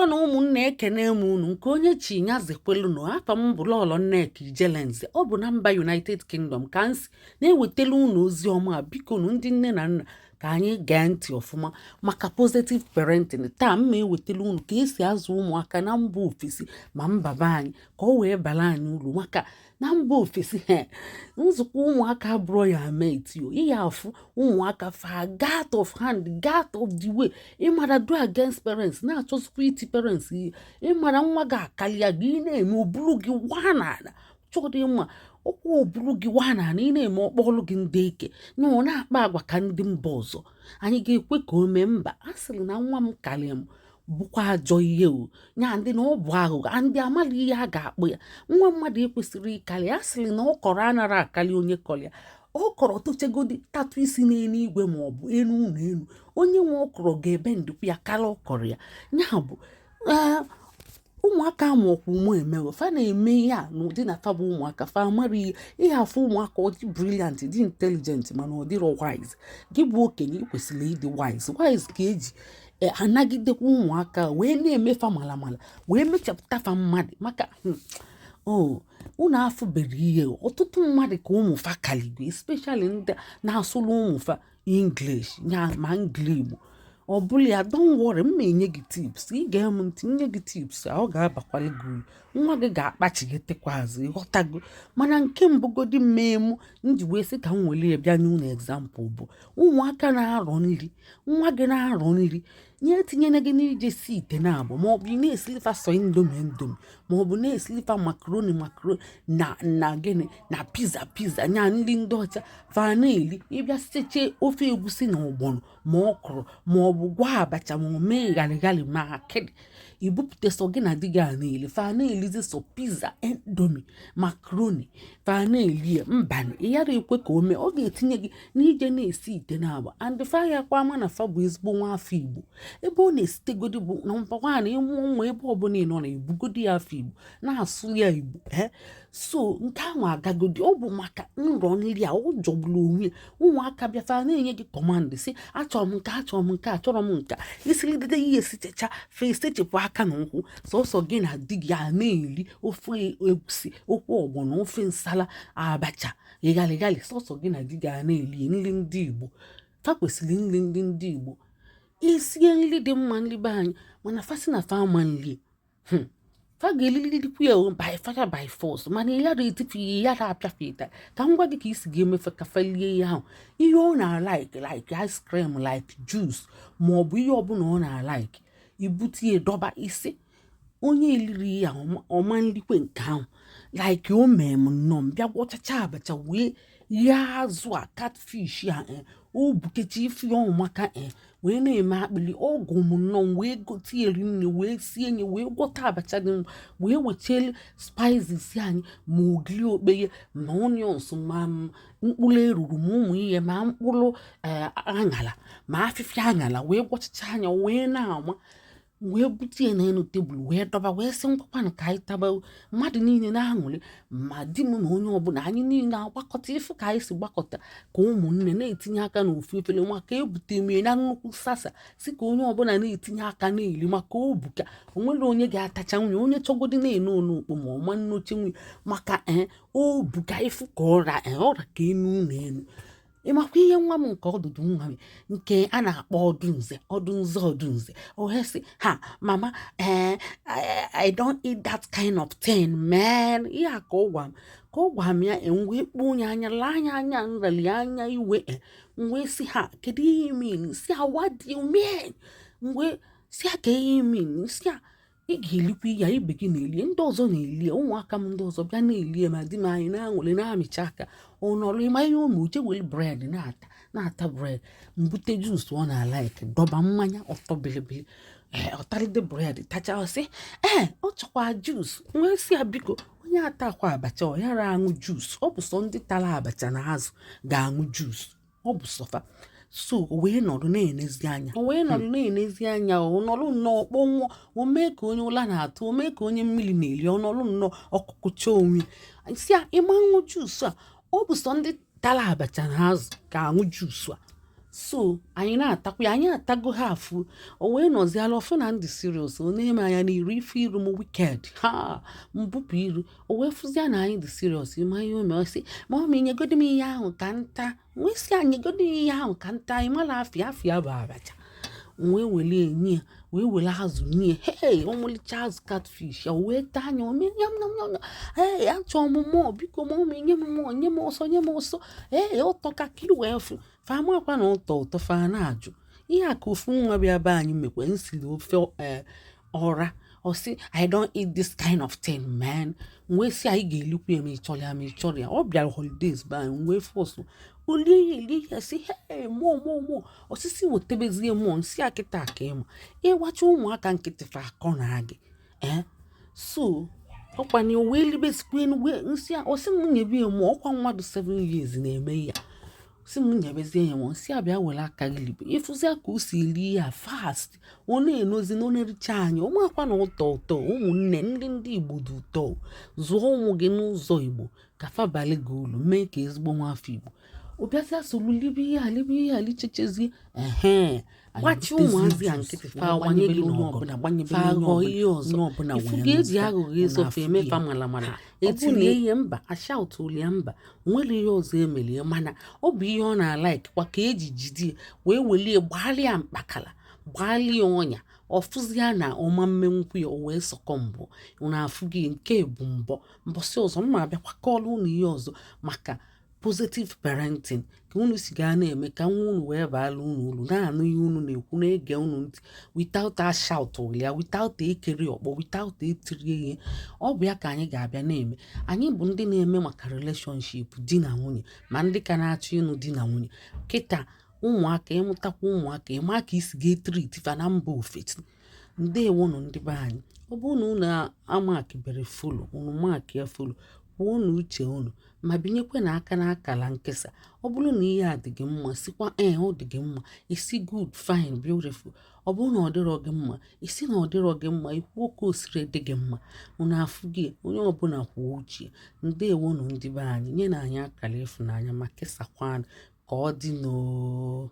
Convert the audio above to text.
Na ụmụnne, ekene m unu. Nke onye chi ya zekwelunu. Afa m bụ Lọlọ Nneka Ijelenze. Ọ bụ na mba United Kingdom ka m si na-ewetala unu ozi ọma. Biko nu, ndị nne na nna, ka anyị gee ntị ọfụma maka positive parenting. Taa m ma ewetala unu ka esi azụ ụmụaka na mba ofesi ma mba be anyị, ka ọ wee bara anyị uru, maka na mba ofesi ha nzukọ ụmụaka bụrụ ya metio ihe afụ ụmụaka fa get of hand, get of the way. Ịmara do against parents, na-achọzikwa iti parents ihe. Ịmara nwa gị akarịa gị, ị na-eme obulu gị waa n'ala. Chọdị mma ụkwụ obulu gị waa n'ala, ị na-eme ọkpọlụ gị ndị eke na ọ na-akpa agwa ka ndị mba ọzọ. Anyị ga-ekwe ka o mee? Mba. A sịrị na nwa m karịa m bụkwa ajọ ihe o nya ndị na ọ bụ aghụghọ ndị amala ihe a ga-akpụ ya. Nwa mmadụ ekwesịrị ịkarị. A sịrị na ọkọrọ anara akarị onye kọrọ ya. Ọkọrọ tochegodi tatụ isi n'eluigwe ma ọ bụ elu ụlọ elu, onye nwe ọkọrọ ga-ebe ndịkwu ya karịa ọkọrọ ya. Ya bụ, ee, ụmụaka amaọkwa ụmụ emewe fa na-eme ihe a n'ụdị na fa bụ ụmụaka, fa amara ihe. Ihe afụ ụmụaka, ọ dị brilliant, dị intelligent, mana ọ dịrọ wise. Gị bụ okenye, ị kwesịrị ịdị wise. Wise ka eji anagidekwa ụmụaka wee na-emefa malamala, wee mechapụta fa mmadụ, maka o unu afụbere ihe ọtụtụ mmadụ ka ụmụ fa kaligwe, especially ndị na-asụrụ ụmụ fa English ya ma ngili Igbo ọ bụla ya. Don't worry, m ma-enye gị tips. Ị ga-eme ntị nye gị tips, ọ ga-abakwali gị uru. Nwa gị ga-akpachigotekwa azụ, ịghọtago? Mana nke mbụgodi mmemu m ji wee sị ka m were ya bịa nye unu example bụ ụmụaka na-arọ nri. Nwa gị na-arọ nri, nye etinyere gị n'ije si ite na-abụ, maọbụ ị na-esilifa sọ Indomie Indomie, maọbụ na-esilifa macaroni macaroni na gịnị na pizza pizza, nya nri ndị ọcha fa na-eli. Ịbịa siteche ofe egusi na ọgbọnọ ma ọkụrụ, ma ọ bụ gwa abacha, ma ọ mee gharịgharị ma akịdị, ibupụta sọ gị na di gị a na-eli, fa na-elizi sọ pizza, Indomie, macaroni fa na-eli ya. Mba, ị yara ekwe ka o mee. Ọ ga-etinye gị n'ije na-esi ite na-agba and fa ya kwa ama na fa bụ ezigbo nwa afọ Igbo. Ebe ọ na-esitegodi bụ na number one, ịmụ nwa, ebe ọbụla ị nọ na-ebugodi ya afọ Igbo, na-asụ ya Igbo. Ee, so nke ahụ agagodi. Ọ bụ maka nrọ nri a ọ jọgburu onwe ya. Ụmụaka bịafa na-enye gị command, si achọrọ m nke, achọrọ m nke, achọrọ m nke. Isilidede ihe esichecha fa, esechepụ aka na ụkwụ. Sọsọ gị na di gị a na-eri ofe egusi, ofe ọgbọnọ, ofe nsala, abacha, ịghalịghalị. Sọsọ gị na di gị a na-eri nri ndị Igbo. Fa kwesịrị nri ndị Igbo. Isie nri dị mma, nri be anyị, mana fa si na fa ama nri. Fa ga-elilirikwu ya by fire by force. Mana ị yara etifu ya, yara apịafe ịta. Ka m gwa gị ka isi ga-emefe ka fa lie ihe ahụ, ihe ọ na-alike, like ice cream, like juice, ma ọ bụ ihe ọbụla ọ na-alike. Ibute ya dọba isi onye eliri ya ọma nlikwe nke ahụ. Like o mee m nnọọ, m bịa gwọchacha abacha wee ghee azụ a, catfish a. O bukecha ife ọmaka wee na-eme akpịrị ọgụ m nnọọ. Wee gote eri nne, wee sie nye, wee gwọta abacha dị mma, wee wechelu spices anyị, ma ogiri okpeye, ma onions, ma mkpụrụ eruru, ma ụmụ ihe, ma mkpụrụ aṅara, ma afịfịa aṅara, wee gwọchacha anya wee na-ama, wee bute ya n'elu tebụl, wee dọba, wee sị ngwakwanụ ka anyị taba. Mmadụ niile na-aṅụrị, ma di m na onye ọbụla. Anyị niile agbakọta. Ifu ka anyị si gbakọta ka ụmụnne na-etinye aka n'ofu efere, maka ebute m na nnukwu sasa, si ka onye ọbụla na-etinye aka na-eri, maka obuka onwere onye ga-atacha nwunye. Onye chọgodi na-ene onukpo ma ọma nnoche nwunye, maka ee, obuka. Ifu ka ọra ee, ọra ka enu ụlọ enu. Ịmakwa ihe nwa m nke ọdụdụ, nwa m nke a na-akpọ ọdụnze, ọdụnze, ọdụnze, o sị ha, "Mama, ee, I don't eat that kind of thing, man." Ihe a ka ọ gwa m, ka ọ gwa m ya, wee kpuo onye anya, lee anya, anya nrali anya iwe. Wee sị ha, "Kedu ihe i mean?" Si ha, "What do you mean?" Wee si ha, ka ihe i mean? Si ha, "Ị ga-elikwa ya, ibe gị na-elie, ndị ọzọ na-elie." Ụmụaka m ndị ọzọ bịa na-elie, ma di m, anyị na-aṅụrị, na-amịcha aka. Ọ nọrọ, ịma ihe ụmụ uche were bread na-ata, na-ata bread. Mbute juice ọ na-alike, dọba mmanya ọtọ bilibili. Ee, ọ taride bread, tacha, sị ee, ọ chọkwa juice. Wee sị ya, biko, onye atakwa abacha, ọ yara aṅụ juice. Ọ bụ sọ ndị tara abacha na azụ ga-aṅụ juice, ọ bụ sọfa. So o wee nọrọ na-enezi anya, o wee nọrọ na-enezi anya. O nọrọ nnọọ kpọnwụọ. O mee ka onye ụla na-atụ, o mee ka onye mmiri na-eri. Ọ nọrọ nnọọ ọkụkụcha onwe si a, ịma aṅụ juice a? Ọ bụ sọ ndị tara abacha na azụ ga-aṅụ juice a. So anyị na-atakwa ya, anyị atago ha afụ. O wee nọziala ọfụ na ndị serious, ọ na-eme anya n'iru ife iru m wicked ha mbupụ iru. O wee fụzia na anyị dị serious. Ma ihe ome, ọsị, "Mummy, nyegodi m ihe ahụ ka nta." Wee sị ya, "Nyegodi m ihe ahụ ka nta." Ị mara afịa afịa bụ abacha. Wee wele enyi ya, wee were azụ nye. Hey, ọmụlịcha azụ catfish ya, wee taa anya ome nyam nyam nyam. Hey, achọọ m mụọ, biko mummy, nye m mụọ, nye m ọsọ, nye m ọsọ. Ee, ụtọ ka ka i wee fụ fa amakwa na ụtọ ụtọ. Fa na-ajụ ihe a ka ofu nwa bịa be anyị mekwe nsiri ofe ee ọra. Ọ sị, "I don't eat this kind of thing, man." Wee sị, "Anyị ga-elikwa ya, ma ị chọrọ ya ma ị chọrọ ya." Ọ bịara holidays be anyị, wee force olie ya, elie ya. Sị, "Hey, mụọ mụọ mụọ." Osisi wetebezie mụọ nsị a kịta ka ịma ịgwacha ụmụaka nkịtị fa akọ na gị. Ee, so ọkwa na wee libesikwa enu wee nsị a. Ọsị m nyebe ya mụọ. Ọkwa mmadụ 7 years na-eme ya, si m nyebezie ya mụọ. Nsị a, bịa were aka gị libe. Ịfụzia ka o si eri ya fast, ọ na-enozi na ọ na-ericha anya ụmụakwa na ụtọ ụtọ. Ụmụnne, ndị Igbo dị ụtọ. Zụọ ụmụ gị n'ụzọ Igbo ka fa balị gị ulu, mee ka ezigbo nwa afọ Igbo. Ọ bịazịa soro libe ihe a, libe ihe a, lichechezie. Ehe, gbachi ụmụazị a nkịtị, fa gbanyebele onye ọbụla, gbanyebele onye ọbụla ihe ọzọ. Ifugo eji aghụghọ ezofe eme fa mala mala, etinye ihe mba ashautụli ya mba nwere ihe ọzọ emelie. Mana ọ bụ ihe ọ na-alike kwa ka eji jide wee welie gbalịa mkpakala, gbalịa ọnya ọfụzia na ọma mmenwukwu ya. O wee sọkọ mbụ unu afụ gị nke bụ mbọ. Mbọsị ọzọ mma abịakwa kọọlụ unu ihe ọzọ maka positive parenting, ka unu si gaa na-eme ka nwa unu wee baala unu uru, na-anụ ihe unu na-ekwu, na-ege unu ntị without a shout ya, without ekeri ọkpọ, without etiri ihe. Ọ bụ ya ka anyị ga-abịa na-eme. Anyị bụ ndị na-eme maka relationship di na nwunye, ma ndị ka na-achọ ịnụ di na nwunye kịta. Ụmụaka, ịmụtakwa ụmụaka, ịma ka isi ga-etreat fa na mba ofesi. Ndewonụ, ndị be anyị. Ọ bụrụ na unu amakibere follow, unu mark ya follow, kwuo na uche unu, ma binyekwe na aka n'akara nkesa. Ọ bụrụ na ihe a dị gị mma, sikwa ee, ọ dị gị mma, isi good, fine, beautiful. Ọ bụrụ na ọ dịrọ gị mma, isi na ọ dịrọ gị mma, ikwuo ka o siri dị gị mma. Unu afụ gị, onye ọbụla kwuo uche. Ndewonụ, ndị be anyị. Nye na anyị akara ịfụnanya ma kesakwanụ ka ọ dị n'oo.